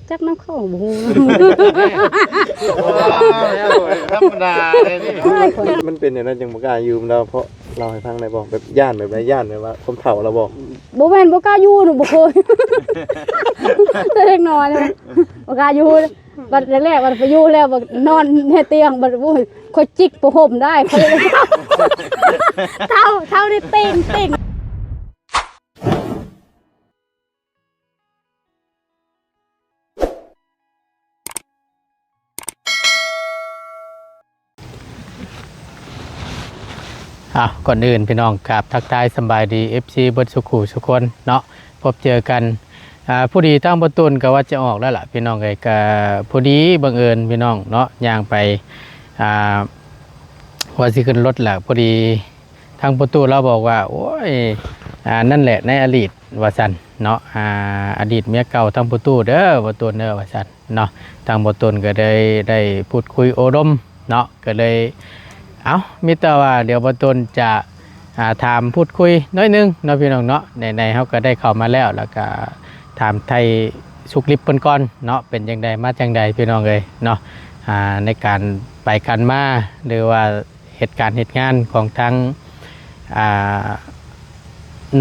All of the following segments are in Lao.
ຈັກນຳເຂົາ ບໍ່ຮູ້ນຳ. ທຳມະດາເດ້ນີ້. ມັນ ມັນເປັນແນວໃດຈັ່ງບໍ່ກ້າຢູ່ນຳລາວ? ເພາະເລົ່າໃຫ້ຟັງໄດ້ບໍ່? ແບບຢ້ານແບບໃດ? ຢ້ານແບບວ່າຄວາມເຖົ້າລາວບໍ່? ບໍ່ແມ່ນບໍ່ກ້າຢູ່ນະ ບໍ່ເຄີຍ ແຕ່ເດັກນ້ອຍນະ ບໍ່ກ້າຢູ່. ບັດແລກໆ ບັດໄປຢູ່ແລ້ວ ບັດນອນໃນຕຽງ ບັດ ໂອ້ຍ ຂ້ອຍຈິກຜ້າຫົ່ມໄດ້ ຂ້ອຍ ເຖົ້າ ເຖົ້າໄດ້ເຕັງໆ. ອ້າວ ກ່ອນອື່ນພີ່ນ້ອງ ກາບທັກທາຍສຳບາຍດີເອັຟຊີເບິດສູ່ຄູ່ສູ່ຄົນເນາະ ພົບເຈີກັນ. ອ່າ ພໍດີທາງບໍ່ຕູນກໍວ່າຈະອອກແລ້ວລະພີ່ນ້ອງເອີຍ ກໍພໍດີບັງເອີນພີ່ນ້ອງເນາະ ຍ່າງໄປ ອ່າ ວ່າຊິຂຶ້ນລົດແລ້ວ ພໍດີ ທາງພໍ່ຕູ້ລາວບອກວ່າ ໂອ້ຍ ອ່າ ນັ້ນແຫຼະໃນອະດີດວ່າຊັ້ນເນາະ ອ່າ ອະດີດເມຍເກົ່າທາງພໍ່ຕູ້ເດີ ບໍ່ຕູນເດີວ່າຊັ້ນເນາະ. ທາງບໍ່ຕູນກໍໄດ້ ໄດ້ພູດຄຸຍໂອ້ລົມເນາະ ກໍເລີຍ ເອົ້າ ມີແຕ່ວ່າດຽວບໍ່ຕູນຈະ ອ່າ ຖາມພູດຄຸຍໜ້ອຍໜຶ່ງເນາະ ພີ່ນ້ອງເນາະ. ໃນໆ ເຮົາກໍໄດ້ເຂົ້າມາແລ້ວ ແລ້ວກໍຖາມໄຖ່ສຸກດິບເພິ່ນກ່ອນເນາະ ເປັນຈັ່ງໃດມາຈັ່ງໃດ ພີ່ນ້ອງເອີຍເນາະ ອ່າ ໃນການໄປການມາ ຫຼືວ່າ ເຮັດການເຮັດງານຂອງທາງ ອ່າ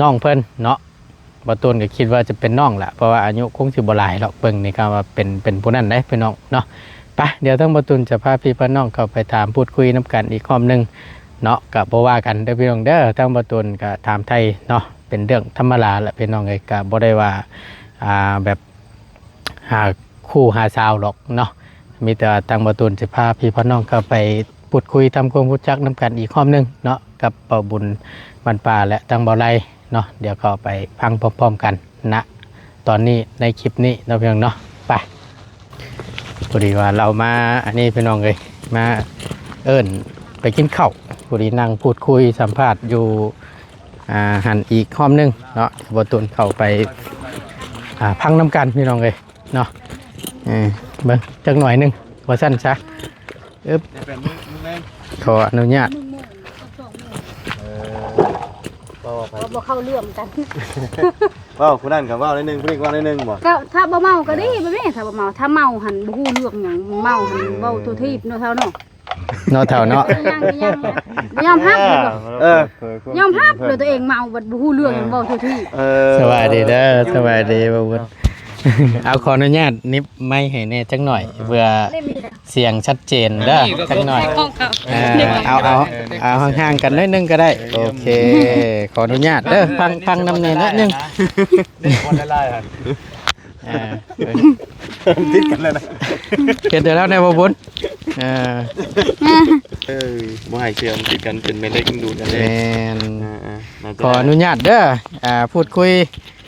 ນ້ອງເພິ່ນເນາະ. ບໍ່ຕູນກໍຄິດວ່າຈະເປັນນ້ອງລະ ເພາະວ່າອາຍຸຄົງຊິບໍ່ຫຼາຍດອກ ເບິ່ງນີ້ກໍວ່າເປັນ ເປັນຜູ້ນັ້ນເດ້ພີ່ນ້ອງເນາະ. ໄປ ດຽວທາງບໍ່ຕູນຈະພາພີ່ພານ້ອງເຂົ້າໄປຖາມພູດຄຸຍນຳກັນອີກຮອບໜຶ່ງເນາະ ກໍບໍ່ວ່າກັນເດີພີ່ນ້ອງເດີ. ທາງບໍ່ຕູນກໍຖາມໄຖ່ເນາະ ເປັນເລື່ອງທຳມະດາລະພີ່ນ້ອງເອີຍ ກໍບໍ່ໄດ້ວ່າ ອ່າ ແບບ ຫາຄູ່ຫາສາວດອກເນາະ. ມີແຕ່ວ່າທາງບໍ່ຕູນຊິພາພີ່ພານ້ອງເຂົ້າໄປພູດຄຸຍທຳຄວາມຮູ້ຈັກນຳກັນອີກຮອບໜຶ່ງເນາະ ກັບເບົາບຸນບ້ານປ່າ ແລະ ທາງເບົາໄລເນາະ. ດຽວເຂົ້າໄປຟັງພ້ອມໆກັນນະ ຕອນນີ້ໃນຄລິບນີ້ເນາະ ພີ່ນ້ອງເນາະ. ໄປ ພໍດີວ່າລາວມາອັນນີ້ພີ່ນ້ອງເອີຍ ມາເອີ້ນໄປກິນເຂົ້າ ພໍດີນັ່ງພູດຄຸຍສຳພາດຢູ່ ອ່າ ຫັ້ນອີກຮອບໜຶ່ງເນາະ. ດຽວບໍ່ຕູນເຂົ້າໄປ ອ່າ ຟັງນຳກັນພີ່ນ້ອງເອີຍເນາະ. ເອີ ເບິ່ງຈັກໜ້ອຍໜຶ່ງວ່າຊັ້ນຊະ. ອຶບ ຂໍອະນຸຍາດ ເອີ ເວົ້າໄປ ເວົ້າບໍ່ເຂົ້າເລື່ອງກັນ ເວົ້າຜູ້ນັ້ນກໍເວົ້າໜ້ອຍໜຶ່ງ ຜູ້ນີ້ກໍເວົ້າໜ້ອຍໜຶ່ງບໍ? ກໍຖ້າບໍ່ເມົາກໍດີ ແບບນີ້ ຖ້າບໍ່ເມົາ. ຖ້າເມົາຫັ້ນບໍ່ຮູ້ເລື່ອງຫຍັງ ເມົາຫັ້ນເວົ້າທົ່ວທີບເນາະ ເຖົ້າເນາະ. ເນາະເຖົ້າເນາະ ຍັງ ຍັງ ບໍ່ຍອມຮັບ. ເອີ ຍອມຮັບແລ້ວຕົວເອງເມົາ ບັດບໍ່ຮູ້ເລື່ອງ ເອີ ເວົ້າທົ່ວທີບ. ເອີ ສະບາຍດີເດີ ສະບາຍດີບ່າວບຸນ. ເອົາ ຂໍອະນຸຍາດໜິບໄມໃຫ້ແດ່ຈັກໜ້ອຍ ເພື່ອສຽງຊັດເຈນເດີ ຈັກໜ້ອຍ. ເອີ ເອົາ ເອົາ ເອົາຫ່າງໆກັນໜ້ອຍໜຶ່ງກໍໄດ້. ໂອເຄ ຂໍອະນຸຍາດເດີ ຟັງ ຟັງນຳແດ່ໜ້ອຍໜຶ່ງ. ອ່າ ຕິດກັນແລ້ວນະ ເຮັດໄດ້ແລ້ວແນ່ບໍ່ບຸນ. ເອີ ເອີ ບໍ່ໃຫ້ເຊື່ອມຕິດກັນ ເປັນແມ່ເຫຼັກດຶງດູດກັນເດ້. ແມ່ນ ອ່າໆ ຂໍອະນຸຍາດເດີ ອ່າ ພູດຄຸຍ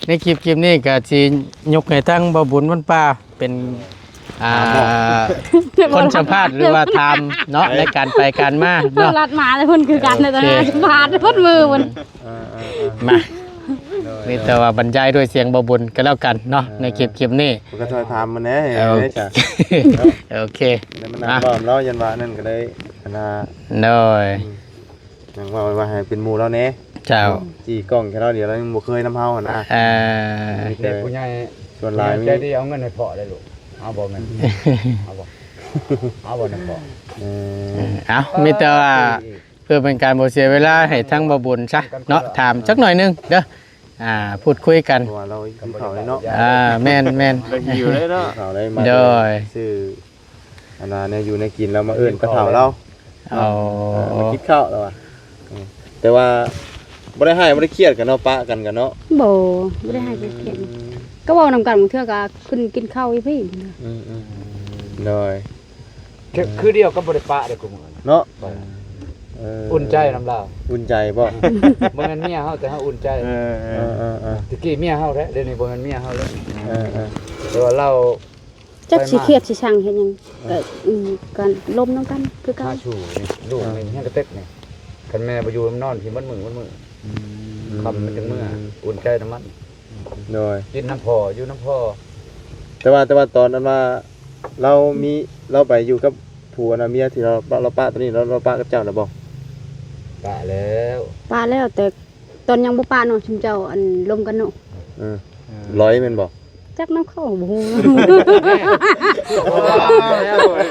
ໃນຄລິບ ຄລິບນີ້ກໍຊິຍົກໃຫ້ທາງບ່າວບຸນວັນປ່າເປັນ ອ່າ ຄົນສຳພາດ ຫຼືວ່າຖາມເນາະ ໃນການໄປການມາເນາະ. ລັດມາແລ້ວເພິ່ນຄືກັນ ໂອເຄ ສຳພາດເພິ່ນມືເພິ່ນ ເອີໆໆ ມາ ໂດຍ ມີແຕ່ວ່າບັນຍາຍດ້ວຍສຽງບ່າວບຸນກໍແລ້ວກັນເນາະ ເອີ ໃນຄລິບ ຄລິບນີ້. ເພິ່ນກໍຊ່ອຍຖາມມັນແດ່ ເອີ ເອີ ໂອເຄ ໄດ້ມານັ່ງ ອ່ະ ເວົ້ານຳລາວ ຢ້ານວ່າອັນນັ້ນກໍໄດ້ ອັນນ່າ ໂດຍ ອືມ ນັ່ງເວົ້າວ່າໃຫ້ເປັນໝູ່ລາວແດ່. ເຈົ້າ ຈີ້ກ້ອງໃສ່ລາວ ດຽວລາວຍັງບໍ່ເຄີຍນຳເຮົາຫັ້ນນະ. ເອີ ມີແຕ່ຜູ້ໃຫຍ່ ສ່ວນຫຼາຍ ຜູ້ໃຫຍ່ໃຈດີເອົາເງິນໃຫ້ພໍ່ໄດ້ລູກ ເອົາບໍ່ເງິນ ເອົາບໍ່ ເອົາບໍ່ນຳພໍ່? ເອີ ເອົ້າ ມີແຕ່ວ່າ ເພື່ອເປັນການບໍ່ເສຍເວລາໃຫ້ທາງບ່າວບຸນຊະເນາະ ຖາມຈັກໜ້ອຍໜຶ່ງເດີ ອ່າ ພູດຄຸຍກັນ ເພາະວ່າລາວຫິວເຂົ້າເນາະ. ອ່າ ແມ່ນໆ ລາວຫິວເລີຍເນາະ ຫິວເລີຍ ມາ ໂດຍ ຊື້ ອັນນ່າ ແນວຢູ່ແນວກິນ ລາວມາເອີ້ນປະເຖົ້າລາວ. ອໍ ເອີ ມາກິນເຂົ້າລາວວ່າ ເອີ ແຕ່ວ່າບໍ່ໄດ້ຮ້າຍບໍ່ໄດ້ຄຽດກັນເນາະ ປະກັນກັນເນາະ? ບໍ່ ບໍ່ໄດ້ຮ້າຍບໍ່ໄດ້ຄຽດ ອືມ ກໍເວົ້ານຳກັນ ບາງເທື່ອກໍຂຶ້ນກິນເຂົ້າຢູ່ພີ້. ອືມໆ ໂດຍ ຄື ຄືດຽວກັບບໍ່ໄດ້ປະເດ້ ຄູ່ມື້ເນາະ. ເອີ ເອີ ອຸ່ນໃຈນຳລາວ ອຸ່ນໃຈບໍ່? ບໍ່ແມ່ນເມຍເຮົາ ແຕ່ເຮົາອຸ່ນໃຈ. ເອີໆໆ ແຕ່ກີ້ເມຍເຮົາແທ້ ດຽວນີ້ບໍ່ແມ່ນເມຍເຮົາແລ້ວ. ເອີໆ ແຕ່ວ່າລາວ ຈັກຊິຄຽດຊິຊັງເຮັດຫຍັງ ເອີ ກໍ ອືມ ກໍລົມນຳກັນຄືເກົ່າ. ມາສູ່ນີ້ ລູກນີ້ ເອີ ຍັງກະເຕັກນີ້ ຄັນແມ່ບໍ່ຢູ່ນອນພີ້ໝົດມື້ໝົດມື້. ອືມ ຄ່ຳມັນຈຶ່ງເມືອ ອຸ່ນໃຈນຳມັນ. ໂດຍ ກິນນຳພໍ່ ຢູ່ນຳພໍ່. ແຕ່ວ່າ ແຕ່ວ່າຕອນນັ້ນວ່າ ລາວມີ ລາວໄປຢູ່ກັບຜູ້ອັນນ່າ ເມຍທີ່ລາວ ລາວປະຕອນນີ້ ລາວ ລາວປະກັບເຈົ້າແລ້ວບໍ່? ປະແລ້ວ ປະແລ້ວ ແຕ່ຕອນຍັງບໍ່ປະເນາະ ຊຸມເຈົ້າອັນລົມກັນເນາະ. ເອີ ເອີ ລອຍແມ່ນບໍ່? ຈັກນຳເຂົາບໍ່ຮູ້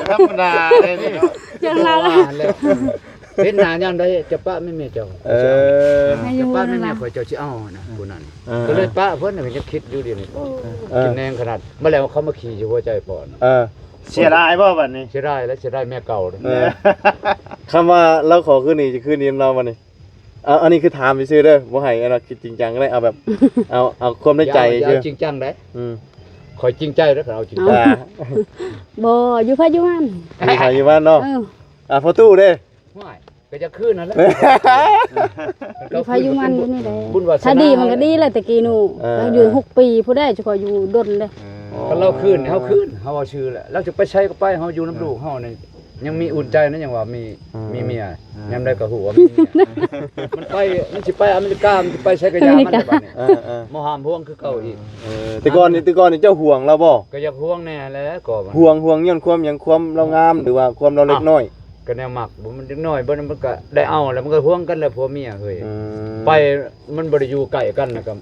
ທຳມະດາເດ້ນີ້ເນາະ ຈັ່ງນັ້ນແຫຼະ ເຫັນໜ້າຍາມໃດຈະປະແມ່ນເມຍເຈົ້າ ເອີ ຈະປະແມ່ນເມຍຂ້ອຍ ເຈົ້າຊິເອົານະຜູ້ນັ້ນ ເອີ ກໍເລີຍປະເພິ່ນ ກໍຍັງຄິດຢູ່ດຽວນີ້ ໂອ້ ເອີ ກິນແນງຂະໜາດ ມາແລ້ວເຂົາມາຂີ້ຢູ່ຫົວໃຈປອນ ເອີ ເສຍດາຍບໍ່ບັດນີ້ ເສຍດາຍແຫຼະ ເສຍດາຍແມ່ເກົ່າເດ້ ເອີ ຄຳວ່າລາວຂໍຄືນນີ້ ຈະຄືນດີນຳລາວບັດນີ້ ເອົາ ອັນນີ້ຄືຖາມຊື່ໆເດີ ບໍ່ໃຫ້ອັນວ່າຄິດຈິງຈັງກໍໄດ້ ເອົາແບບ ເອົາ ເອົາຄວາມໃນໃຈ ຢ່າ ຢ່າ ຊື່ ເອົາຈິງຈັງໄດ໋ ອືມ ຂ້ອຍຈິງໃຈເດີ ຄັນເອົາຈິງຈັງ ອ່າ ບໍ່ ຢູ່ໃຜຢູ່ມັນ ຢູ່ໃຜຢູ່ມັນເນາະ ເອີ ອ່າ ພໍ່ຕູ້ເດ້ ຫ້ວຍ ກໍຢາກຄືນນັ້ນແຫຼະ ຢູ່ໃຜຢູ່ມັນຢູ່ນີ້ແຫຼະ ບຸນວາສະໜາ ຖ້າດີມັນກໍດີແຫຼະ ແຕ່ກີ້ໜູ ເອີ ຍັງຢູ່ຫົກປີພຸ້ນເດ້ ຈະຂໍຢູ່ດົນເດ້ ເອີ ຄັນລາວຄືນ ເຮົາຄືນ ເຮົາເອົາຊື່ແຫຼະ ລາວຈະໄປໃສກໍໄປ ເຮົາຢູ່ນຳລູກເຮົານີ້ ຍັງມີອຸ່ນໃຈນະ ຍັງວ່າມີ ອືມ ມີເມຍ ອືມ ຍາມໃດກໍຮູ້ວ່າມີເມຍ ມັນໄປ ມັນຊິໄປອາເມລິກາ ມັນຊິໄປໃສກໍຢ່າມັນແຫຼະບັດນີ້ ເອີໆ ບໍ່ຫ້າມຫ່ວງຄືເກົ່າອີກ ເອີ ແຕ່ກ່ອນນີ້ ແຕ່ກ່ອນນີ້ເຈົ້າຫ່ວງລາວບໍ່ ກໍຢາກຫ່ວງແດ່ແຫຼະກໍມັນ ຫ່ວງ ຫ່ວງຍ້ອນຄວາມຫຍັງ ຄວາມລາວງາມ ຫຼືວ່າຄວາມລາວເລັກນ້ອຍ ກໍແນວມັກ ບໍ່ ມັນເດັກນ້ອຍ ບໍ່ ມັນກໍໄດ້ເອົາແລ້ວ ມັນກໍຫ່ວງກັນແຫຼະ ຜົວເມຍເຮີ້ຍ ອືມ ໄປ ມັນບໍ່ໄດ້ຢູ່ໃກ້ກັນ ແລ້ວກໍ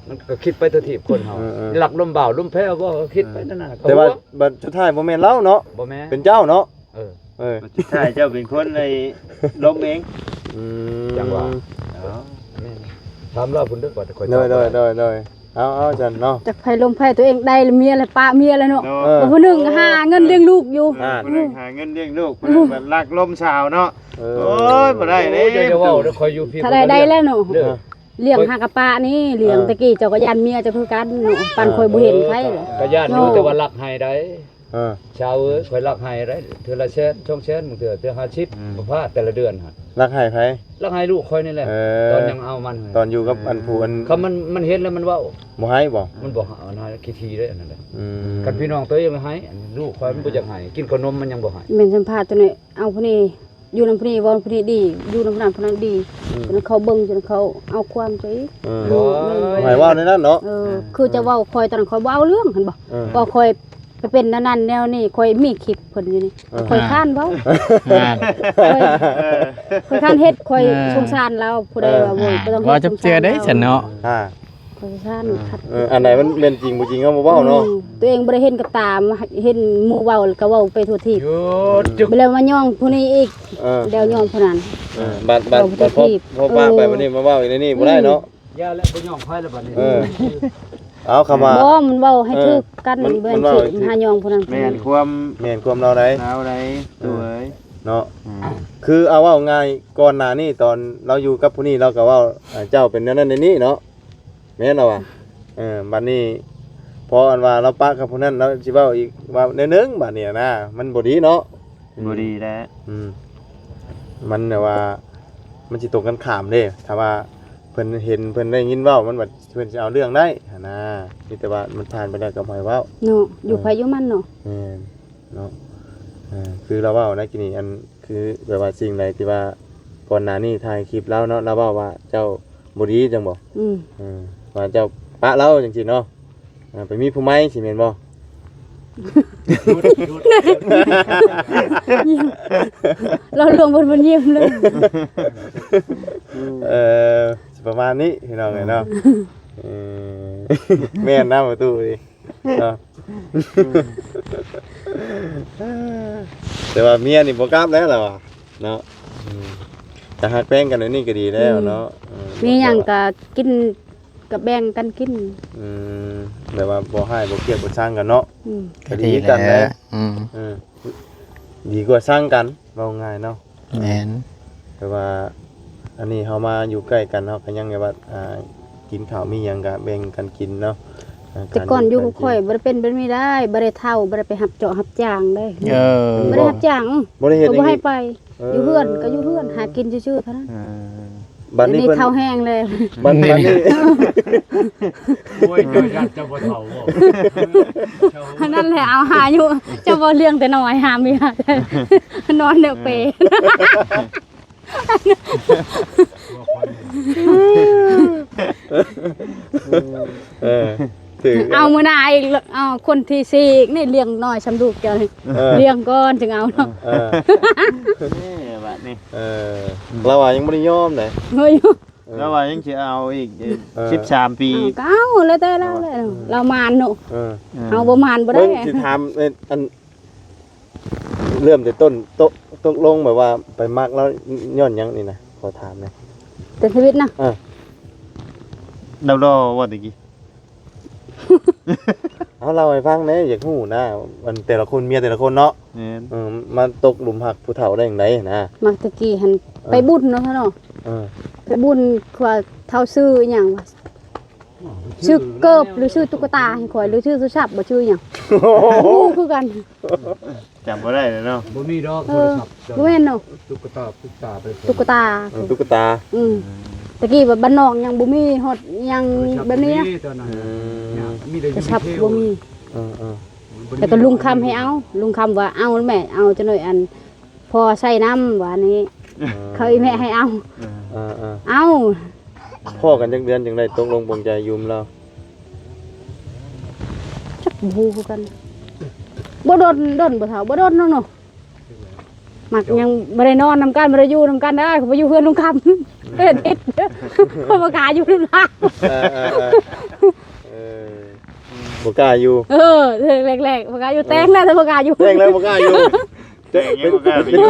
ມັນກໍຄິດໄປຕົວທີບຄົນເຮົາ ເອີໆ ລັກລົມບ່າວລົມແພວບໍ່ ກໍຄິດໄປນັ້ນນະ ແຕ່ວ່າ ກໍ ບັດສຸດທ້າຍບໍ່ແມ່ນລາວເນາະ ບໍ່ແມ່ນ ເປັນເຈົ້າເນາະ ເອີ ເອີ ບັດສຸດທ້າຍເຈົ້າເປັນຄົນໄດ້ລົມເອງ ອືມ ຈັ່ງວ່າ ອໍ ແມ່ນ ຖາມລາວພຸ້ນເດີ ວ່າແຕ່ຂ້ອຍ ໂດຍ ຕອບບໍ່ໄດ້ ໂດຍ ໂດຍ ເອົາໆ ຊັ້ນເນາະ ຈັກໃຜລົມໃຜ ຕົວເອງໄດ້ລະເມຍລະປະເມຍລະເນາະ ເນາະ ເອີ ຜູ້ໜຶ່ງຫາເງິນລ້ຽງລູກຢູ່ ນັ້ນ ຜູ້ໜຶ່ງຫາເງິນລ້ຽງລູກ ຜູ້ໜຶ່ງບັດລັກລົມສາວເນາະ ເອີ ໂອ້ຍ ບໍ່ໄດ້ເດ້ ໂອ້ຍ ຢ່າເວົ້າເດີ ຂ້ອຍຢູ່ພີ້ ຖ້າໄດ້ ໄດ້ແລ້ວເນາະ ເອີ ລ້ຽງຫາກະປະນີ້ ລ້ຽງ ເອີ ແຕ່ກີ້ເຈົ້າກໍຢ້ານເມຍເຈົ້າຄືກັນເນາະ ປານ ເອີ ຂ້ອຍບໍ່ເຫັນໃຜ ເອີ ກໍຢ້ານຢູ່ ເນາະ ແຕ່ວ່າລັກໃຫ້ໄດ໋ ເອີ ຊາວເອີຍ ຂ້ອຍລັກໃຫ້ໄດ໋ ເທື່ອລະແສນ ສອງແສນ ບາງເທື່ອເທື່ອຫ້າສິບ ອືມ ບໍ່ພາດແຕ່ລະເດືອນຫັ້ນ ລັກໃຫ້ໃຜ? ລັກໃຫ້ລູກຂ້ອຍນີ້ແຫຼະ ເອີ ຕອນຍັງເອົາມັນ ຕອນຢູ່ກັບອັນຜູ້ອັນ ຄັນມັນ ມັນເຫັນແລ້ວມັນເວົ້າ ບໍ່ໃຫ້ບໍ່? ມັນບໍ່ ອັນນັ້ນຂີ້ຖີ່ເດ້ ອັນນັ້ນແຫຼະ ອືມ ຄັນພີ່ນ້ອງຕົວເອງໃຫ້ ອັນນີ້ລູກຂ້ອຍມັນບໍ່ຢາກໃຫ້ ກິນເຂົ້າໜົມມັນຍັງບໍ່ໃຫ້ ແມ່ນສຳພາດຕົວນີ້ ເອົາຜູ້ນີ້ ຢູ່ນຳຜູ້ນີ້ ເວົ້າຜູ້ນີ້ດີ ຢູ່ນຳຜູ້ນັ້ນຜູ້ນັ້ນດີ ອືມ ຈົນເຂົາເບິ່ງ ຈົນເຂົາເອົາຄວາມໃຈ ເອີ ລູກແມ່ນ ບໍ່ໃຫ້ເວົ້າໃນນັ້ນເນາະ ເອີ ເອີ ຄືຈະເວົ້າຂ້ອຍຕອນນັ້ນ ຂ້ອຍບໍ່ເອົາເລື່ອງຫັ້ນບໍ່ ເອີ ເພາະຂ້ອຍໄປເປັນອັນນັ້ນແນວນີ້ ຂ້ອຍມີຄລິບເພິ່ນຢູ່ນີ້ ເອີ ຂ້ອຍຄ້ານເວົ້າ ອ່າ ຂ້ອຍ ເອີ ຂ້ອຍຄ້ານເຮັດ ຂ້ອຍ ອ່າ ສົງສານລາວ ຜູ້ໃດ ເອີ ວ່າ ໂອ້ຍ ອ່າ ບໍ່ຕ້ອງເຮັດ ວ່າຈັກເທື່ອເດ້ ສົງສານລາວ ຊັ້ນເນາະ ອ່າ ຂ້ອຍຄ້ານ ອ່າ ຄັດ ເອີ ອັນໃດມັນແມ່ນຈິງບໍ່ຈິງ ເຮົາບໍ່ເວົ້າເນາະ ອືມ ຕົວເອງບໍ່ໄດ້ເຫັນກັບຕາ ມາເຫັນໝູ່ເວົ້າ ແລ້ວກໍເວົ້າໄປທົ່ວທີບ ຢຸດ ຢຸດ ໄປແລ້ວມາຍ້ອງຜູ້ນີ້ອີກ ເອີ ແລ້ວຍ້ອງຜູ້ນັ້ນ ເອີ ບາດ ບາດ ເວົ້າໄປທົ່ວທີບ ບາດພໍ ພໍປາກໄປ ເອີ ບັດນີ້ມາເວົ້າອີກໃນນີ້ບໍ່ໄດ້ເນາະ ອືມ ຢ່າແລ້ວ ບໍ່ຍ້ອງໃຜແລ້ວບັດນີ້ ເອີ ເອົາຄຳວ່າ ບໍ່ ມັນເວົ້າໃຫ້ຖືກກັນ ເອີ ມັນ ມັນ ມັນເວົ້າ ຊິຫາຍ້ອງຜູ້ນັ້ນ ແມ່ນຄວາມ ແມ່ນຄວາມລາວໃດ ລາວໃດ ເອີ ໂຕເອີຍ ເນາະ ອືມ ຄືເອົາເວົ້າງ່າຍ ກ່ອນໜ້ານີ້ຕອນລາວຢູ່ກັບຜູ້ນີ້ ລາວກໍເວົ້າ ອ່າ ເຈົ້າເປັນແນວນັ້ນແນວນີ້ເນາະ ແມ່ນລະວ່າ ເອີ ບັດນີ້ ພໍອັນວ່າລາວປະກັບຜູ້ນັ້ນ ລາວຊິເວົ້າອີກວ່າແນວໜຶ່ງ ບັດນີ້ນະ ມັນບໍ່ດີເນາະ ບໍ່ດີແຫຼະ ອືມ ມັນແບບວ່າ ມັນຊິຕົງກັນຂ້າມເດ້ ຖ້າວ່າເພິ່ນເຫັນ ເພິ່ນໄດ້ຍິນເວົ້າ ມັນວ່າເພິ່ນຊິເອົາເລື່ອງໄດ້ຫັ້ນນະ ມີແຕ່ວ່າມັນຜ່ານໄປແລ້ວກໍບໍ່ໃຫ້ເວົ້າ ເນາະ ຢູ່ ເອີ ໃຜຢູ່ມັນເນາະ ແມ່ນ ເນາະ ເອີ ຄືລາວເວົ້າໃນກີ້ນີ້ ອັນ ຄືແບບວ່າສິ່ງໃດທີ່ວ່າກ່ອນໜ້ານີ້ຖ່າຍຄລິບລາວເນາະ ລາວເວົ້າວ່າເຈົ້າບໍ່ດີຈັ່ງບໍ່ ອືມ ເອີ ວ່າເຈົ້າປະລາວຈັ່ງຊີ້ເນາະ ເອີ ໄປມີຜູ້ໃໝ່ຊີ້ແມ່ນບໍ່ ລາວລວງເພິ່ນ ເພິ່ນຍິ້ມເລີຍ ເອີ ຊິປະມານນີ້ພີ່ນ້ອງເອີຍເນາະ ເອີ ແມ່ນນະປະຕູນີ້ ເນາະ ແຕ່ວ່າເມຍນີ້ບໍ່ກັບແລ້ວລະວ່າເນາະ ອືມ ຖ້າຮັກແພງກັນແບບນີ້ກໍດີແລ້ວເນາະ ອືມ ເອີ ມີຫຍັງກໍກິນ ກໍແບ່ງກັນກິນ ອືມ ແບບວ່າບໍ່ຮ້າຍບໍ່ກຽດບໍ່ຊັງກັນເນາະ ອືມ ກໍດີຄືກັນແຫຼະ ອືມ ເອີ ດີກວ່າຊັງກັນ ເວົ້າງ່າຍເນາະ ແມ່ນ ແຕ່ວ່າອັນນີ້ເຮົາມາຢູ່ໃກ້ກັນ ເຮົາກໍຍັງແບບວ່າ ອ່າ ກິນເຂົ້າມີຫຍັງກໍແບ່ງກັນກິນເນາະ ອ່າ ແຕ່ກ່ອນຢູ່ກັບຂ້ອຍບໍ່ໄດ້ເປັນແບບນີ້ໄດ໋ ບໍ່ໄດ້ເຖົ້າ ບໍ່ໄດ້ໄປຮັບເຈາະຮັບຈ້າງເດ້ ເອີ ບໍ່ໄດ້ຮັບຈ້າງ ບໍ່ໄດ້ເຮັດ ກໍບໍ່ໃຫ້ໄປ ເອີ ຢູ່ເຮືອນກໍຢູ່ເຮືອນ ຫາກິນຊື່ໆເທົ່ານັ້ນ ເອີ ບັດນີ້ເພິ່ນ ດຽວນີ້ເຖົ້າແຮງແລ້ວ ບັດ ບັດນີ້ ໂອ້ຍ ເຈົ້າຢ້ານເຈົ້າບໍ່ເຖົ້າບໍ່ ອັນນັ້ນແຫຼະ ເອົາຫາຢູ່ ເຈົ້າບໍ່ລ້ຽງແຕ່ນ້ອຍ ຫາເມຍ ນອນແນວເປ ເອີ ຖືກ ເອົາມື້ໜ້າອີກ ເອົາຄົນທີສີ່ອີກນີ້ ລ້ຽງນ້ອຍຊ່ຳລູກເຈົ້ານີ້ ເອີ ລ້ຽງກ່ອນຈຶ່ງເອົາເນາະ ເອີ ນີ້ບັດນີ້ ເອີ ລາວວ່າຍັງບໍ່ໄດ້ຍອມເດ້ ໂອ້ຍ ລາວວ່າຍັງຊິເອົາອີກ ເອີ ສິບສາມປີ ເອົາກໍເອົາ ແລ້ວແຕ່ລາວແຫຼະ ລາວໝານເນາະ ເອີ ເຮົາບໍ່ໝານບໍ່ໄດ້. ເບິ່ງ ຊິຖາມ ເອີ ອັນ ເລີ່ມແຕ່ຕົ້ນ ຕົກ ຕົກລົງແບບວ່າໄປມັກລາວຍ້ອນຫຍັງນີ້ນະ ຂໍຖາມແດ່. ແຕ່ຊີວິດນະ ເອີ ລາວຫຼໍ່ບໍ່ແຕ່ກີ້? ເອົາ ເລົ່າໃຫ້ຟັງແດ່ ຢາກຮູ້ນະ ອັນແຕ່ລະຄົນ ເມຍແຕ່ລະຄົນເນາະ. ແມ່ນ ເອີ ມາຕົກຫຼຸມຮັກຜູ້ເຖົ້າໄດ້ຈັ່ງໃດນະ? ມັກແຕ່ກີ້ຫັ້ນ ເອີ ໄປບຸນເນາະ ເນາະ ເອີ ໄປບຸນ ຄືວ່າເຖົ້າຊື້ອີ່ຫຍັງວະ ຊື້ເກີບ ຫຼື ຊື້ຕຸກກະຕາໃຫ້ຂ້ອຍ ຫຼື ຊື້ໂທລະສັບ ບໍ່ ຊື້ຫຍັງ ບໍ່ຮູ້ຄືກັນ. ຈຳບໍ່ໄດ້ແລ້ວເນາະ. ບໍ່ມີດອກ ເອີ ໂທລະສັບ ບໍ່ແມ່ນເນາະ ຕຸກກະຕາ ຕຸກກະຕາໄປ ຕຸກກະຕາ ເອີ ຕຸກກະຕາ ອືມ ອືມ ຕະກີ້ວ່າບ້ານນອກຍັງບໍ່ມີຮອດຫຍັງແບບນີ້ນະ ໂທລະສັບບໍ່ມີຕອນນັ້ນ ອືມ ຍາກ ມີແຕ່ ໂທລະສັບບໍ່ມີ ເອີ ເອີ ແລ້ວກໍລຸງຄຳໃຫ້ເອົາ ລຸງຄຳວ່າເອົາແມ່ ເອົາຈັກໜ້ອຍ ອັນ ພໍໃຊ້ນຳ ວ່ານີ້ ເອີ ເຂົາອີແມ່ໃຫ້ເອົາ ເອີ ເອີ ເອີ ເອົາ ພໍ້ກັນຈັກເດືອນຈຶ່ງໄດ້ຕົກລົງປົງໃຈຢູ່ນຳລາວ? ຈັກ ບໍ່ຮູ້ຄືກັນ ບໍ່ດົນ ດົນບໍ່ເຖົ້າ ບໍ່ດົນເນາະ ເນາະ ມັກຍັງບໍ່ໄດ້ນອນນຳກັນ ບໍ່ໄດ້ຢູ່ນຳກັນເດີ ຂ້ອຍໄປຢູ່ເຮືອນລຸງຄຳ ເຮັດ ເຮັດ ຂ້ອຍບໍ່ກ້າຢູ່ນຳລາວ ເອີ ເອີ ເອີ ເອີ ບໍ່ກ້າຢູ່ ເອີ ເທື່ອແລກໆ ບໍ່ກ້າຢູ່ ແຕ່ງແລ້ວ ແຕ່ບໍ່ກ້າຢູ່ ແຕ່ງແລ້ວບໍ່ກ້າຢູ່ ແຕ່ງຍັງບໍ່ກ້າໄປຢູ່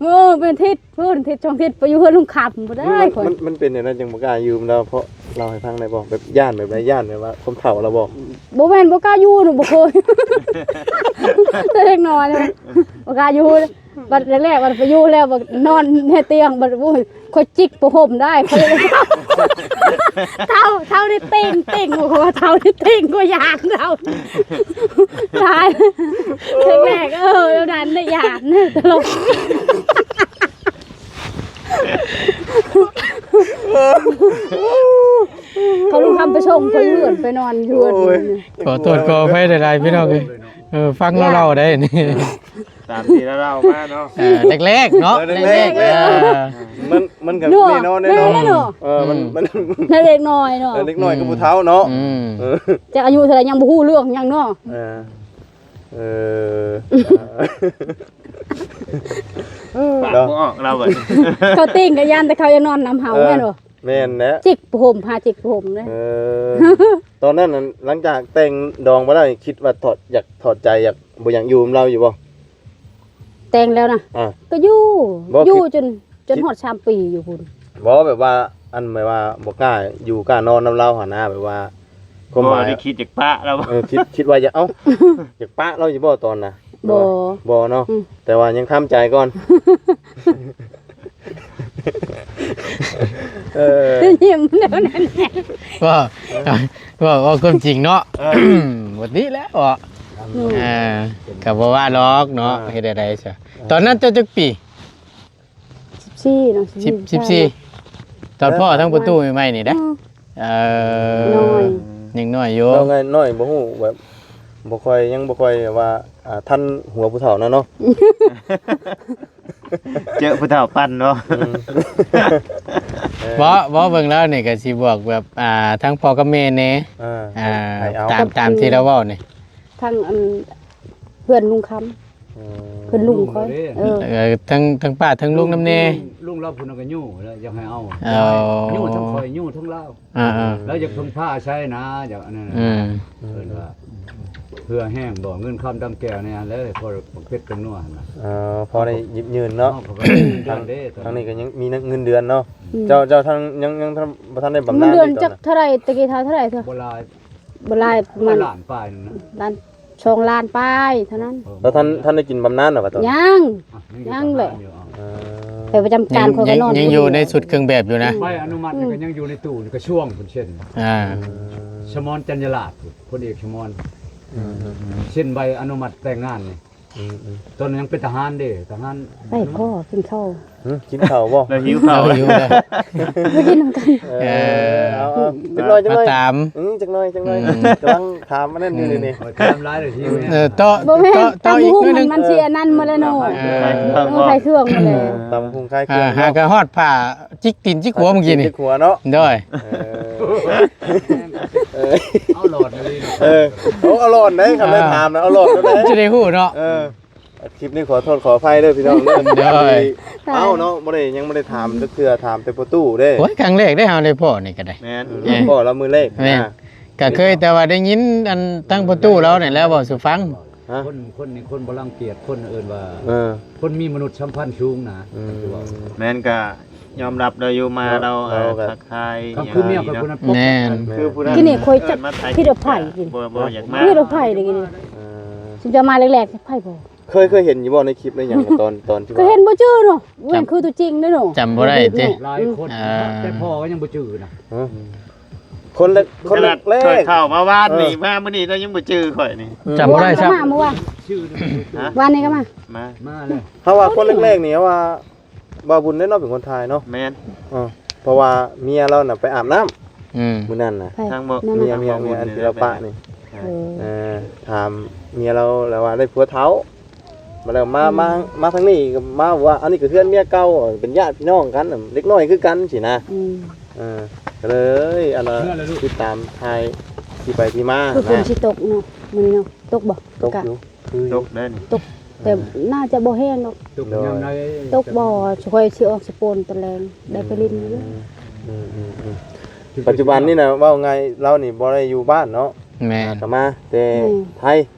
ເອີ ເປັນທິດ ເພິ່ນທິດສອງທິດໄປຢູ່ເຮືອນລຸງຄຳບໍ່ໄດ້ ມັນ ຂ້ອຍ ມັນ ມັນເປັນແນວໃດຈັ່ງບໍ່ກ້າຢູ່ນຳລາວ ເພາະເລົ່າໃຫ້ຟັງໄດ້ບໍ່? ແບບຢ້ານແບບໃດ? ຢ້ານແບບວ່າຄວາມເຖົ້າລາວບໍ່? ບໍ່ແມ່ນບໍ່ກ້າຢູ່ນະ ບໍ່ເຄີຍ ແຕ່ເດັກນ້ອຍນະ ບໍ່ກ້າຢູ່ ບັດແລກໆ ບັດໄປຢູ່ແລ້ວ ບັດນອນໃນຕຽງ ບັດ ໂອ້ຍ ຂ້ອຍຈິກຜ້າຫົ່ມໄດ້ ຂ້ອຍ ເຖົ້າ ເຖົ້ານີ້ເຕັງ ເຕັງ ໂອ້ໂຫ ເຖົ້ານີ້ເຕັງ ຂ້ອຍຢ້ານເຖົ້າ ຕາຍ ແລກໆ ເອີ ແນວນັ້ນນະ ຢ້ານ ຕະຫຼົກ ເຂົາລົງຄຳໄປສົ່ງ ເຂົາຢູ່ເຮືອນ ໄປນອນຢູ່ເຮືອນ ໂອ້ຍ ຂໍໂທດຂໍອະໄພຫຼາຍໆ ພີ່ນ້ອງເອີຍ ເອີ ຟັງລາວເລົ່າໄດ້ນີ້ ຕາມທີ່ລາວເລົ່າມາເນາະ ເອີ ແລກໆ ເນາະ ເອີ ແລກໆ ເອີ ມັນ ມັນກໍແນ່ນອນ ແນ່ນອນ ເນາະ ເອີ ມັນ ມັນ ເດັກນ້ອຍເນາະ ເອີ ເດັກນ້ອຍກັບຜູ້ເຖົ້າເນາະ ອືມ ເອີ ຈັກອາຍຸເທົ່າໃດຍັງບໍ່ຮູ້ເລື່ອງຫຍັງເນາະ ເອີ ເອີ ປາກບໍ່ອອກລາວບັດ ເຂົາຕິງກໍຢ້ານແຕ່ເຂົາຢາກນອນນຳເຮົາ ເອີ ແມ່ນບໍ່? ແມ່ນແຫຼະ ຈິກຜ້າຫົ່ມ ພາຈິກຜ້າຫົ່ມເດ້ ເອີ ຕອນນັ້ນນັ້ນ ຫຼັງຈາກແຕ່ງດອງມາແລ້ວ ຄິດວ່າຖອດ ຢາກຖອດໃຈ ຢາກ ບໍ່ຢາກຢູ່ນຳລາວຢູ່ບໍ່? ແຕ່ງແລ້ວນະ ອ່າ ກໍຢູ່ ບໍ່ ຢູ່ ຄິດ ຈົນ ຈົນຮອດສາມປີຢູ່ພຸ້ນ ບໍ່ ແບບວ່າ ອັນ ແບບວ່າບໍ່ກ້າຢູ່ກ້ານອນນຳລາວຫັ້ນນະ ແບບວ່າ ຄວາມໝາຍ ບໍ່ໄດ້ຄິດຢາກປະລາວ ເອີ ຄິດ ຄິດວ່າຢາກ ເອົ້າ ຢາກປະລາວຢູ່ບໍ່ຕອນນະ? ບໍ່ ບໍ່ເນາະ ອືມ ແຕ່ວ່າຍັງທຳໃຈກ່ອນ ເອີ ຍິ້ມແນວນັ້ນ ເວົ້າ ເວົ້າ ເວົ້າຄວາມຈິງເນາະ ເອີ ບັດນີ້ແຫຼະເນາະ ອືມ ເອີ ກໍບໍ່ວ່າດອກເນາະ ເອີ ເຮັດແນວໃດຊະ ເອີ ຕອນນັ້ນເຈົ້າຈັກປີ? ສິບສີ່ເນາະ ສິບສີ່ ສິບສີ່ ຕອນພໍ້ທັງປະຕູໃໝ່ໆນີ້ເດ້ ອືມ ເອີ ນ້ອຍ ຍັງນ້ອຍຢູ່ ນ້ອຍ ນ້ອຍ ບໍ່ຮູ້ແບບ ບໍ່ຄ່ອຍ ຍັງບໍ່ຄ່ອຍແບບວ່າ ອ່າ ທັນຫົວຜູ້ເຖົ້ານະເນາະ ເຈີຜູ້ເຖົ້າປັ່ນເນາະ ອືມ ເອີ ເວົ້າ ເວົ້າເບິ່ງແລ້ວນີ້ກໍຊິບອກແບບ ອ່າ ທັງພໍ່ກັບແມ່ແດ່ ເອີ ອ່າ ໃຫ້ເອົາ ຕາມ ຕາມທີ່ລາວເວົ້ານີ້ ທັງ ອັນ ເພື່ອນລຸງຄຳ ອືມ ເພື່ອນລຸງຂ້ອຍ ເອີ ເອີ ທັງ ທັງປ້າທັງລຸງນຳແດ່ ລຸງ ລຸງລາວຜູ້ນັ້ນກໍຍູ້ແລ້ວ ຢາກໃຫ້ເອົາ ເອົາ ຍູ້ທັງຂ້ອຍ ຍູ້ທັງລາວ ອ່າໆ ລາວຢາກເພິ່ງພາອາໄສນະ ຢາກອັນນັ້ນ ອືມ ເອີ້ນວ່າເຫື່ອແຮງບໍ່ ເງິນຄຳດຳແກ້ວໃນອັນແຫຼະ ພໍເປັດກັນນົວຫັ້ນນະ ເອີ ພໍໄດ້ຢິບຍືນເນາະ ທາງນີ້ກໍຍັງມີເງິນເດືອນເນາະ ອືມ ເຈົ້າ ເຈົ້າທັງ ຍັງ ຍັງບໍ່ທັນໄດ້ບຳນານ ເງິນເດືອນຈັກເທົ່າໃດ ແຕ່ກີ້ເທົ່າໃດເທື່ອ ບໍ່ຫຼາຍ ບໍ່ຫຼາຍ ປະມານລ້ານປາຍໜຶ່ງນະ ລ້ານ ສອງລ້ານປາຍເທົ່ານັ້ນ ເອີ ແລ້ວທ່ານ ທ່ານໄດ້ກິນບຳນານແລ້ວບໍ່ຕອນນີ້? ຍັງ ອ່ະ ຍັງແຫຼະ ເອີ ໄປປະຈຳການ ຍັງ ຂ້ອຍກໍນອນ ຍັງຢູ່ໃນຊຸດເຄື່ອງແບບຢູ່ນະ ອືມ ໃບອະນຸມັດນີ້ກໍຍັງຢູ່ໃນຕູ້ກະຊວງເພິ່ນເຊັນ ອ່າ ສະໝອນ ຈັນຍະລາດ ພົນເອກສະໝອນ ອືມ ເຊັນໃບອະນຸມັດແຕ່ງງານນີ້ ອືມໆ ຕອນນັ້ນຍັງເປັນທະຫານເດ້ ທະຫານ ໄປພໍ່ກິນເຂົ້າ ຫຶ ກິນເຂົ້າບໍ່? ລາວຫິວເຂົ້າ ຫິວແລ້ວ ໄປກິນນຳກັນ ເອີ ເອີ ເອົາ ເອົາ ຈັກໜ້ອຍ ຈັກໜ້ອຍ ມາຕາມ ອືມ ຈັກໜ້ອຍ ຈັກໜ້ອຍ ອືມ ກຳລັງຖາມອັນນັ້ນຢູ່ນີ້ ອືມ ໂອ້ຍ ຖາມຫຼາຍເລີຍຫິວແລ້ວ ເອີ ຕໍ່ ບໍ່ແມ່ນ ຕໍ່ ຕໍ່ອີກໜ້ອຍໜຶ່ງ ມັນຊິອັນນັ້ນໝົດແລ້ວເນາະ ເອີ ເອີ ຂາຍເຄື່ອງໝົດແລ້ວ ຕຳບັກຫຸ່ງຂາຍເຄື່ອງ ອ່າ ເນາະ ຫາກໍຮອດຜ້າ ຈິກຕີນຈິກຫົວເມື່ອກີ້ນີ້ ຈິກຫົວເນາະ ໂດຍ ເອີ ເອີ ເອົາຫຼອດເລີຍ ເອີ ໂອ້ ເອົາຫຼອດໄດ໋ ຄັນແມ່ນຖາມນະ ເອົາຫຼອດໄດ໋ ຈະໄດ້ຮູ້ເນາະ ເອີ ຄລິບນີ້ຂໍໂທດຂໍອະໄພເດີພີ່ນ້ອງເດີ ໂດຍ ເອົ້າເນາະ ບໍ່ໄດ້ ຍັງບໍ່ໄດ້ຖາມຈັກເທື່ອ ຖາມແຕ່ພໍ່ຕູ້ເດ້. ໂອ້ຍ ຄັ້ງແລກເດ້ເຮົາໄດ້ພໍ້ນີ້ກໍໄດ້. ແມ່ນ ເອີ ພໍ້ລາວມື້ແລກ ແມ່ນ ນະ ກໍເຄີຍແຕ່ວ່າໄດ້ຍິນອັນທາງພໍ່ຕູ້ລາວນີ້ແຫຼະເວົ້າສູ່ຟັງ. ຮະ? ຄົນ ຄົນນີ້ຄົນບໍ່ລັງກຽດ ຄົນເອີ້ນວ່າ ເອີ ຄົນມີມະນຸດສຳພັນສູງນະ ອືມ ຄືວ່າ ແມ່ນ ກະຍອມຮັບໄດ້ຢູ່ ມາ ເນາະ ລາວ ເອີ ລາວກໍ ທັກທາຍ ຄັນຄືເມຍຂ້ອຍຜູ້ນັ້ນ ແມ່ນ ຄືຜູ້ນັ້ນ ກິນນີ້ຂ້ອຍຈັກຜິດກັບໃຜກິນ ບໍ່ ບໍ່ຢາກມາ ຜິດກັບໃຜເດ້ກິນນີ້ ເອີ ຊິຈະມາແລກໆໃຜບໍ່ ເຄີຍ ເຄີຍເຫັນຢູ່ບໍ່ໃນຄລິບໃນຫຍັງ ຕອນ ຕອນທີ່ວ່າ ກໍເຫັນບໍ່ຈື່ເນາະ ແມ່ນຄືຕົວຈິງເດ້ເນາະ ຈຳບໍ່ໄດ້ຕິ ຫຼາຍຄົນ ເອີ ແຕ່ພໍ່ກໍຍັງບໍ່ຈື່ນະ ຮະ? ຄົນແລກ ຄົນແລກ ຂ້ອຍເຂົ້າມາວານນີ້ ເອີ ມາມື້ນີ້ລະຍັງບໍ່ຈື່ຂ້ອຍນີ້ ຈຳບໍ່ໄດ້ຊ້ຳ ມາມື້ວານ ຮະ? ວານນີ້ກໍມາ ມາ ມາແລ້ວ ເຮົາວ່າຄົນແລກໆນີ້ ເຮົາວ່າບ່າວບຸນເດ້ເນາະ ເປັນຄົນຖ່າຍເນາະ ແມ່ນ ເອີ ເພາະວ່າເມຍລາວນະໄປອາບນ້ຳ ອືມ ມື້ນັ້ນນະ ໃຜ? ທາງບໍ່ ເມຍ ເມຍ ເມຍອັນທີ່ລາວປະນີ້ ເອີ ເອີ ຖາມເມຍລາວ ລາວວ່າໄດ້ຜົວເຖົ້າ ມາແລ້ວ ມາ ອືມ ມາ ມາທາງນີ້ກໍມາວ່າ ອັນນີ້ກໍເຮືອນເມຍເກົ່າ ເປັນຍາດພີ່ນ້ອງກັນ ເດັກນ້ອຍຄືກັນຊີ້ນະ ອືມ ເອີ ກໍເລີຍອັນນ່າ ຕິດຕາມຖ່າຍທີ່ໄປທີ່ມາ ຄືຝົນຊິຕົກເນາະ ມື້ນີ້ເນາະ ຕົກບໍ່? ຕົກຢູ່ ຄືຕົກໄດ້ນີ້ ຕົກ ແຕ່ໜ້າຈະບໍ່ແຮງດອກ ຕົກຍາມໃດ ຕົກບໍ່ ຂ້ອຍຊິອອກສະໂປນຕອນແລງ ໄດ້ໄປຫຼິ້ນຢູ່ ອືມ ອືມ ອືມ ປັດຈຸບັນນີ້ນະ ເວົ້າງ່າຍ ລາວນີ້ບໍ່ໄດ້ຢູ່ບ້ານເນາະ ແມ່ນ ກໍມາແຕ່ ແມ່ນ ໄທ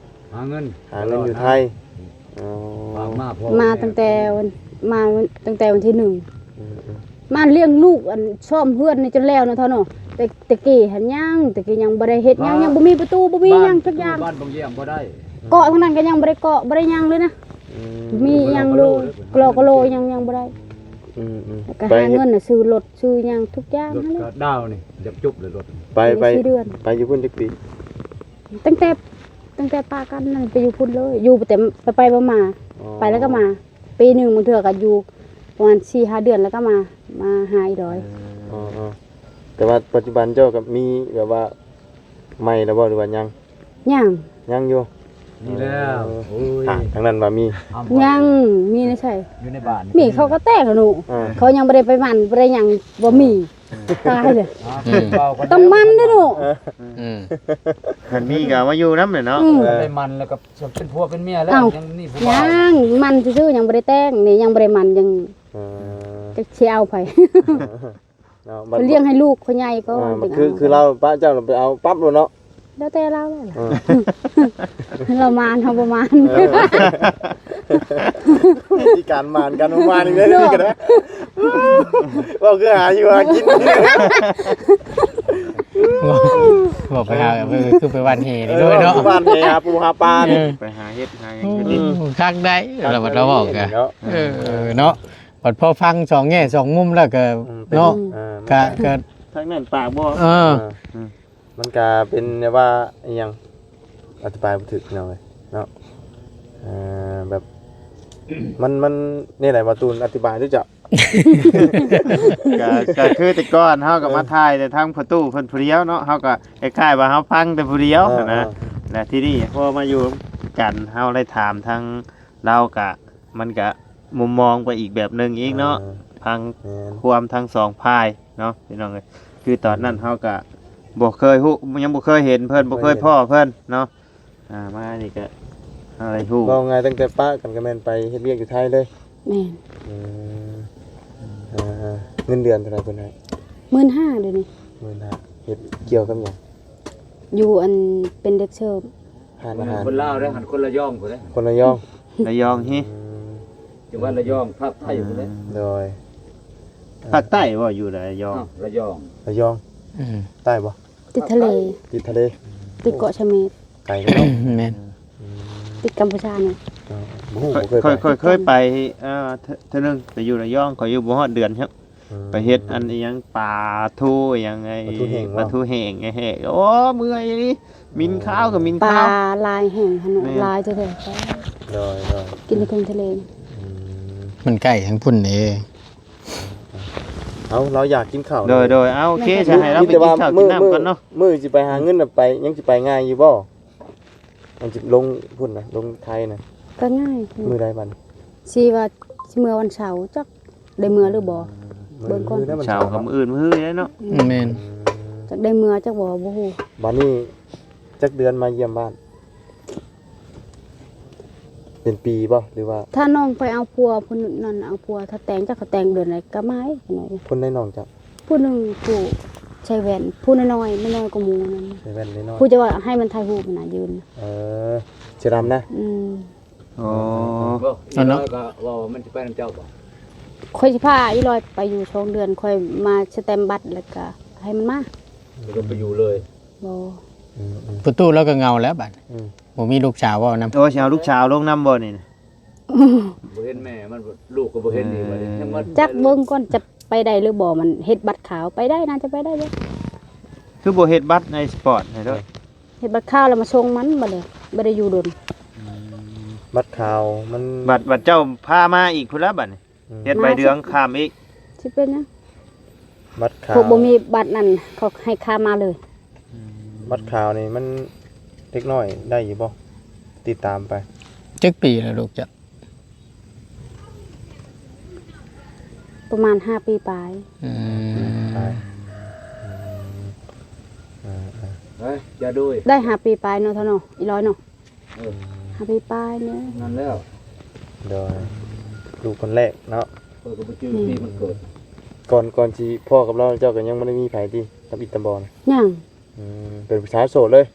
ຫາເງິນ ຫາເງິນຢູ່ໄທ ອໍ ມາ ມາຕັ້ງແຕ່ວັນ ມາຕັ້ງແຕ່ວັນທີໜຶ່ງ ອືມ ມາລ້ຽງລູກ ອັນ ສ້ອມເຮືອນນີ້ຈົນແລ້ວເນາະ ເຖົ້າເນາະ ແຕ່ ແຕ່ກີ້ຫັ້ນຍັງ ແຕ່ກີ້ຍັງບໍ່ໄດ້ເຮັດຫຍັງ ຍັງບໍ່ມີປະຕູ ບໍ່ມີຫຍັງຈັກຢ່າງ ບ້ານບັງຢ້ຽມບໍ່ໄດ້ ເກາະທາງນັ້ນກໍຍັງບໍ່ໄດ້ເກາະ ບໍ່ໄດ້ຫຍັງເລີຍນະ ອືມ ມີຫຍັງໂລ ກະໂລ ກະໂລ ຍັງ ຍັງບໍ່ໄດ້ ອືມ ອືມ ແລ້ວກໍຫາເງິນນະ ຊື້ລົດ ຊື້ຫຍັງທຸກຢ່າງ ລົດ ຫັ້ນແຫຼະ ກໍດາວນີ້ ຢາກຈົບເລີຍລົດ ໄປ ໄປ ໄປສີ່ເດືອນ ໄປຢູ່ພຸ້ນຈັກປີ? ຕັ້ງແຕ່ ຕັ້ງແຕ່ປະກັນນັ້ນໄປຢູ່ພຸ້ນເລີຍ ຢູ່ແຕ່ໄປໆມາໆ ອໍ ໄປແລ້ວກໍມາ ປີໜຶ່ງບາງເທື່ອກໍຢູ່ປະມານສີ່ຫ້າເດືອນແລ້ວກໍມາ ມາຫາອີ່ດອຍ ອໍ ແຕ່ວ່າປັດຈຸບັນເຈົ້າກໍມີແບບວ່າໃໝ່ແລ້ວບໍ່ ຫຼືວ່າຍັງ? ຍັງ ຍັງຢູ່ ມີແລ້ວ ໂອ້ຍ ທາງນັ້ນວ່າມີ ຍັງ ມີໃນໃສ ຢູ່ໃນບ້ານ ມີ ເຂົາກໍແຕກແລ້ວເນາະ ເຂົາຍັງບໍ່ໄດ້ໄປໝັ້ນ ບໍ່ໄດ້ຫຍັງ ບໍ່ມີ ຕາຍເລີຍ ອືມ ຕ້ອງໝັ້ນເດ້ເນາະ ອືມ ຄັນມີກໍເອົາມາຢູ່ນຳແຫຼະເນາະ ອືມ ໄດ້ໝັ້ນແລ້ວກໍເປັນຜົວເປັນເມຍແລ້ວ ຍັງມີຜູ້ບ່າວ ຍັງໝັ້ນຊື່ໆ ຍັງບໍ່ໄດ້ແຕ່ງ ນີ້ຍັງບໍ່ໄດ້ໝັ້ນ ຍັງ ເອີ ຈັກຊິເອົາໃຜ ເນາະ ເພິ່ນລ້ຽງໃຫ້ລູກເຂົາໃຫຍ່ກ່ອນ ອ່າ ຄື ຄືລາວປະເຈົ້າໄປເອົາປັບໂລດເນາະ ແລ້ວແຕ່ລາວແຫຼະ ເອີ ລາວໝານ ເຮົາບໍ່ໝານ ເອີ ວິທີການໝານ ການບໍ່ໝານນີ້ເດ້ ເນາະ ນີ້ກໍໄດ້ ເວົ້າຄືຫາຢູ່ຫາກິນ ເວົ້າ ເວົ້າໄປຫາ ຄືໄປຫວ່ານແຫນີ້ເດ້ເນາະ ເອີ ຫວ່ານແຫຫາປູຫາປານີ້ ເອີ ໄປຫາເຫັດຫາຫຍັງ ໂອ້ ຄັກໄດ໋ ລາວ ລາວເວົ້າກະ ເອີ ເນາະ ບັດພໍຟັງສອງແງ່ສອງມຸມແລ້ວກໍ ອືມ ເປັນ ເນາະ ເອີ ກະ ກະ ທາງນັ້ນປາກບໍ່ ເອີ ເອີ ມັນກະເປັນແບບວ່າອີ່ຫຍັງ ອະທິບາຍບໍ່ຖືກພີ່ນ້ອງເອີຍເນາະ ເອີ ແບບ ມັນ ມັນແນວໃດ ບ່າວຕູນ ອະທິບາຍດູເຈົ້າ ກະ ກະຄືແຕ່ກ່ອນເຮົາກໍມາ ເອີ ຖ່າຍແຕ່ທາງພໍ່ຕູ້ເພິ່ນຜູ້ດຽວເນາະ ເຮົາກໍຄ້າຍໆວ່າເຮົາຟັງແຕ່ຜູ້ດຽວ ເອີ ຫັ້ນນະ ເອີ ແລະທີ່ນີ້ພໍມາຢູ່ກັນ ເຮົາໄດ້ຖາມທາງລາວ ກະ ມັນກະມຸມມອງໄປອີກແບບໜຶ່ງອີກເນາະ ເອີ ຟັງ ແມ່ນ ຄວາມທັງສອງຝ່າຍເນາະ ພີ່ນ້ອງເອີຍ ຄືຕອນນັ້ນ ອືມ ເຮົາກະບໍ່ເຄີຍຮູ້ ຍັງບໍ່ເຄີຍເຫັນເພິ່ນ ບໍ່ເຄີຍພໍ້ເພິ່ນເນາະ ອ່າ ມານີ້ກະເຮົາໄດ້ຮູ້ ເວົ້າງ່າຍ ຕັ້ງແຕ່ປະກັນກໍແມ່ນໄປເຮັດວຽກຢູ່ໄທເລີຍ ແມ່ນ ອືມ ອ່າ ເງິນເດືອນເທົ່າໃດເພິ່ນໃຫ້? ໝື່ນຫ້າ ດຽວນີ້ ໝື່ນຫ້າ ເຮັດກ່ຽວກັບຫຍັງ? ຢູ່ອັນເປັນເດັກເສີບ ຮ້ານອາຫານ ຄົນລາວເດ້ ຫັ້ນຄົນລະຍອງພຸ້ນເດ້ ຄົນລະຍອງ ລະຍອງຮີ ອືມ ຈັງຫວັດລະຍອງ ພາກໃຕ້ພຸ້ນເດ້ ໂດຍ ພາກໃຕ້ບໍ່ ຢູ່ລະຍອງ ອ້າວ ລະຍອງ ລະຍອງ ອືມ ໃຕ້ບໍ່? ຕິດທະເລ ຕິດທະເລ ຕິດເກາະສະເໝດ ໄກເນາະ ແມ່ນ ອືມ ຕິດກຳປູເຈຍນີ້ ເອີ ບໍ່ຮູ້ ບໍ່ເຄີຍໄປ ຂ້ອຍ ຂ້ອຍເຄີຍໄປ ເອີ ເທື່ອ ເທື່ອໜຶ່ງ ໄປຢູ່ລະຍອງ ຂ້ອຍຢູ່ບໍ່ຮອດເດືອນ ອືມ ໄປເຮັດອັນອີ່ຫຍັງ ປາທູອີ່ຫຍັງ ໄອ້ ປາທູແຫ້ງ ປາທູແຫ້ງ ແຫ້ງ ໂອ້ ເມື່ອຍອີ່ຫຼີ ໝິ່ນຄາວກໍໝິ່ນຄາວ ປາຫຼາຍແຮງຫັ້ນ ແມ່ນ ຫຼາຍແທ້ໆ ໂດຍ ໂດຍ ກິນແຕ່ເຄື່ອງທະເລ ອືມ ມັນໃກ້ທາງພຸ້ນເດ້ ເອົາ ລາວຢາກກິນເຂົ້າ ໂດຍ ໂດຍ ເອົາ ໂອເຄ ຊິໃຫ້ລາວໄປກິນເຂົ້າກິນນ້ຳກ່ອນເນາະ ມື້ຊິໄປຫາເງິນໄປ ຍັງຊິໄປງ່າຍຢູ່ບໍ່? ມັນຊິລົງພຸ້ນນະ ລົງໄທນະ ກໍງ່າຍ ມື້ໃດບັດນີ້ ຊິວ່າຊິເມືອວັນເສົາ ຈັກໄດ້ເມືອຫຼືບໍ່ ອືມ ເບິ່ງກ່ອນ ມື້ໃດ ວັນເສົາ ມື້ອື່ນ ມື້ຮືເນາະ ອືມ ແມ່ນ ອືມ ຈັກໄດ້ເມືອຈັກບໍ່ ບໍ່ຮູ້ ບັດນີ້ຈັກເດືອນມາຢ້ຽມບ້ານ? ເປັນປີບໍ່ ຫຼືວ່າ? ຖ້ານ້ອງໄປເອົາຜົວຜູ້ນັ້ນ ເອົາຜົວ ຖ້າແຕ່ງ ຈັກເຂົາແຕ່ງເດືອນໃດກໍມາອີກໜ້ອຍ. ຄົນໃນນ້ອງເຈົ້າ? ຜູ້ໜຶ່ງ ຜູ້ໃສ່ແວ່ນ ຜູ້ນ້ອຍໆ ນ້ອຍໆກວ່າໝູ່ນັ້ນ ໃສ່ແວ່ນນ້ອຍໆ ຜູ້ຈະວ່າໃຫ້ມັນຖ່າຍຮູບນະ ຢືນ. ເອີ ເສື້ອດຳນະ? ອືມ. ອໍ ເນາະ ກໍວ່າມັນຊິໄປນຳເຈົ້າບໍ່? ຂ້ອຍຊິພາອີຫຼອຍໄປຢູ່ສອງເດືອນ ຂ້ອຍມາສະແຕັມບັດ ແລ້ວກໍໃຫ້ມັນມາ ແລ້ວກໍໄປຢູ່ເລີຍ. ບໍ່ ອືມໆ ປະຕູລາວກໍເຫງົາແລ້ວບັດ ອືມ ບໍ່ມີລູກສາວເວົ້ານຳ. ໂອ້ ຊິເອົາລູກສາວລົງນຳບໍ່ນີ້? ບໍ່ເຫັນແມ່ມັນ ລູກກໍບໍ່ເຫັນອີກບັດນີ້ ຍັງມາ ຈັກເບິ່ງກ່ອນຈະໄປໄດ້ຫຼືບໍ່ ມັນເຮັດບັດຂາວໄປໄດ້ ໜ້າຈະໄປໄດ້ຢູ່. ຄືບໍ່ເຮັດບັດໃນສະປອດໃຫ້ໂລດ? ເຮັດບັດຂາວແລ້ວມາສົ່ງມັນບັດນີ້ ບໍ່ໄດ້ຢູ່ດົນ. ອືມ ບັດຂາວມັນ ບັດ ບັດເຈົ້າພາມາອີກພຸ້ນລະບັດນີ້. ອືມ ເຮັດໃບເດືອງຂ້າມອີກ ຊິເປັນຫຍັງ? ບັດຂາວ ພວກບໍ່ມີບັດນັ້ນ ເຂົາໃຫ້ຂ້າມມາເລີຍ. ອືມ ບັດຂາວນີ້ມັນເດັກນ້ອຍໄດ້ຢູ່ບໍ່? ຕິດຕາມໄປ. ຈັກປີແລ້ວລູກເຈົ້າ? ປະມານຫ້າປີປາຍ. ອືມ ປາຍ ອືມ ເອີໆ ເອີຍ ຢ່າໂດຍ ໄດ້ຫ້າປີປາຍເນາະ ເຖົ້າເນາະ ອີຫຼອຍເນາະ. ເອີ ຫ້າປີປາຍນີ້ ນັ້ນແລ້ວ ໂດຍ ລູກຄົນແລກເນາະ. ຂ້ອຍກໍບໍ່ຈື່ ອືມ ປີມັນເກີດ. ກ່ອນ ກ່ອນຊິພໍ້ກັບລາວ ເຈົ້າກໍຍັງບໍ່ໄດ້ມີໃຜຕິ ຕຳອິດຕຳບໍ່ນະ? ຍັງ. ອືມ ເປັນຜູ້ສາວໂສດເລີຍ?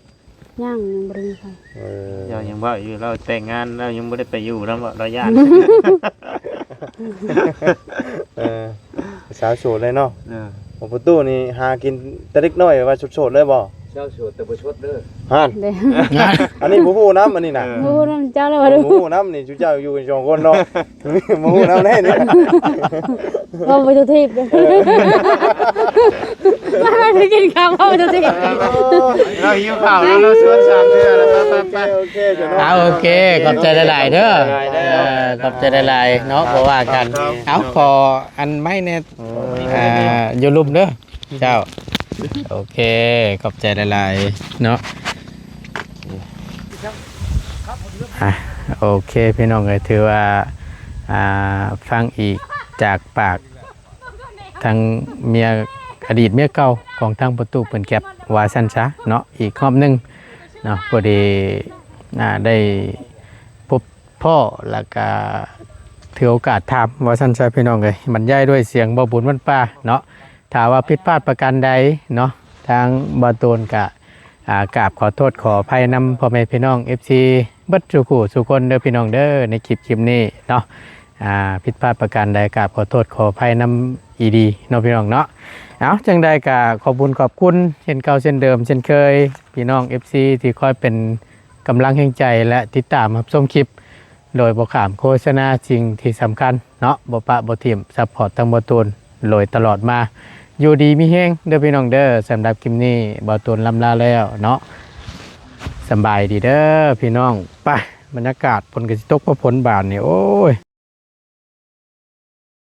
ຍັງ ຍັງບໍ່ໄດ້ມີໃຜ. ເອີ ເຈົ້າຍັງເວົ້າຢູ່ ລາວແຕ່ງງານ ລາວຍັງບໍ່ໄດ້ໄປຢູ່ນຳບໍ່ ລາວຢ້ານ. ເອີ ສາວໂສດເລີຍເນາະ. ເອີ ໂອ້ ປະຕູນີ້ຫາກິນແຕ່ເດັກນ້ອຍວ່າໂສດໆເລີຍບໍ່? ສາວໂສດແຕ່ບໍ່ສົດເດີ ຫັ້ນ. ເດ້ ອັນນີ້ບໍ່ຮູ້ນຳ ອັນນີ້ນະ. ເອີ ບໍ່ຮູ້ນຳເຈົ້າແລ້ວ ບໍ່ຮູ້ນຳນີ້ ຊຸມເຈົ້າຢູ່ກັນສອງຄົນເນາະ. ບໍ່ຮູ້ນຳແນ່ນີ້ ເວົ້າໄປທົ່ວທີບເດີ. ເອີ ມາ ມາກິນຂ້າວ ເວົ້າໄປທົ່ວທີບ. ເອີ ລາວຫິວຂ້າວ ລາວຊວນສາມເທື່ອແລ້ວ. ໄປໆໆ ໂອເຄ ໂອເຄ ເຈົ້າເນາະ. ອ່າ ໂອເຄ ຂອບໃຈຫຼາຍໆເດີ. ເອີ ຂອບໃຈຫຼາຍໆເນາະ ບໍ່ວ່າກັນ. ເອົາ ຂໍອັນໄມ້ແດ່. ເອີ ອ່າ ຢູ່ລຸ່ມເດີເຈົ້າ. ໂອເຄ ຂອບໃຈຫຼາຍໆເນາະ. ອ່ະ ໂອເຄ ພີ່ນ້ອງເອີຍ ຖືວ່າ ອ່າ ຟັງອີກຈາກປາກທາງເມຍ ອະດີດເມຍເກົ່າຂອງທາງພໍ່ຕູ້ ປືນແກັບ ວ່າຊັ້ນຊະເນາະ ອີກຮອບໜຶ່ງເນາະ. ພໍດີ ອ່າ ໄດ້ພົບພໍ້ ແລ້ວກະຖືໂອກາດຖາມ ວ່າຊັ້ນຊະ ພີ່ນ້ອງເອີຍ ບັນຍາຍດ້ວຍສຽງບ່າວບຸນວັນປ່າເນາະ. ຖ້າວ່າຜິດພາດປະການໃດເນາະ ທາງບ່າວໂຕນກະ ອ່າ ກາບຂໍໂທດຂໍອະໄພນຳພໍ່ແມ່ພີ່ນ້ອງ ເອັຟຊີ ເບິດສູ່ຄູ່ສູ່ຄົນເດີພີ່ນ້ອງເດີ ໃນຄລິບ ຄລິບນີ້ເນາະ. ອ່າ ຜິດພາດປະການໃດ ກາບຂໍໂທດຂໍອະໄພນຳອີ່ຫຼີເນາະ ພີ່ນ້ອງເນາະ. ເອົາ ຈັ່ງໃດກະຂອບບຸນຂອບຄຸນເຊັ່ນເກົ່າເຊັ່ນເດີມເຊັ່ນເຄີຍ ພີ່ນ້ອງ ເອັຟຊີ ທີ່ຄອຍເປັນກຳລັງແຮງໃຈ ແລະ ຕິດຕາມຮັບຊົມຄລິບ ໂດຍບໍ່ຂ້າມໂຄສະນາ. ສິ່ງທີ່ສຳຄັນເນາະ ບໍ່ປະບໍ່ຖິ້ມ ຊັບພອດທັງບ່າວໂຕນໂດຍຕະຫຼອດມາ. ຢູ່ດີມີແຮງເດີພີ່ນ້ອງເດີ. ສຳລັບຄລິບນີ້ ບ່າວໂຕນລ່ຳລາແລ້ວເນາະ. ສະບາຍດີເດີພີ່ນ້ອງ. ໄປ ບັນຍາກາດຝົນກໍຊິຕົກ ພໍຝົນບາດນີ້ ໂອ້ຍ.